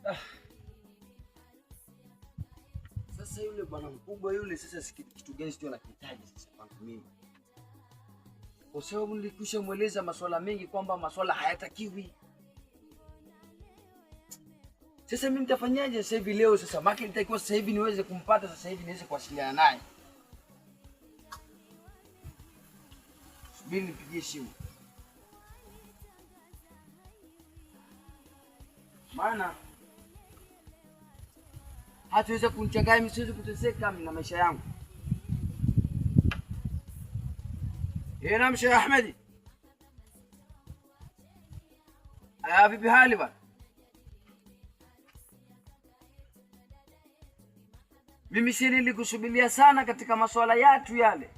Ah. Sasa yule bwana mkubwa yule sasa kitu gani sio anakihitaji sasa kwangu mimi? Kwa sababu nilikwisha mweleza masuala mengi kwamba masuala hayatakiwi. Sasa mimi nitafanyaje sasa hivi leo sasa? Maki nitakiwa sasa hivi niweze kumpata sasa hivi niweze kuwasiliana naye. Subiri nipigie simu. Maana hatuweza kunichanganya mimi, siwezi kuteseka mimi na maisha yangu. Eh, naam Sheikh Ahmed. Ah, vipi hali bwana? Mimi si nilikusubiria sana katika masuala yatu yale.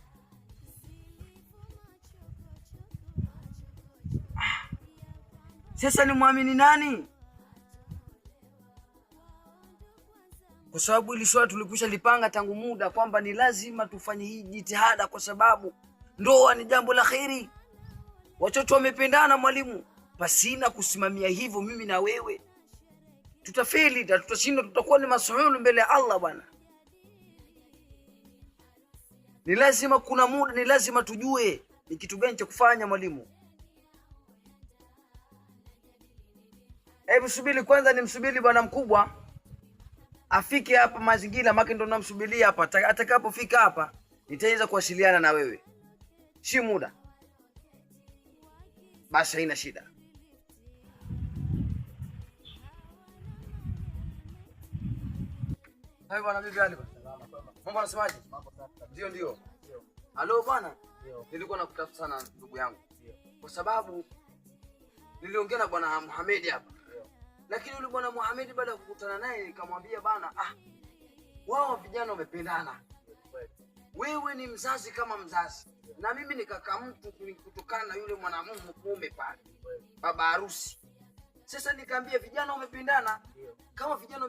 Ah. Sasa nimwamini nani? Kwa sababu hili swala tulikwisha lipanga tangu muda kwamba ni lazima tufanye hii jitihada, kwa sababu ndoa ni jambo la kheri. Watoto wamependana mwalimu, pasina kusimamia hivyo, mimi na wewe tutafeli na tutashindwa, tutakuwa ni masuhulu mbele ya Allah bwana. Ni lazima, kuna muda, ni lazima tujue ni kitu gani cha kufanya mwalimu. Hebu subiri kwanza, nimsubiri bwana mkubwa afike hapa mazingira, maki ndo namsubiria hapa. Atakapofika hapa nitaweza kuwasiliana na wewe, si muda basi, haina shida. Hai bwana, vipi hali bwana? Mambo anasemaje? Ndio, ndio. Halo bwana, nilikuwa nakutafuta sana ndugu yangu, kwa sababu niliongea na bwana Muhammad hapa, lakini yule bwana Muhammad baada ya kukutana naye nikamwambia bana, wao vijana wamependana, wewe ni mzazi kama mzazi na mimi ni kaka mtu kutokana na yule mwanamume mume pale baba harusi. Sasa nikaambia vijana wamependana, kama vijana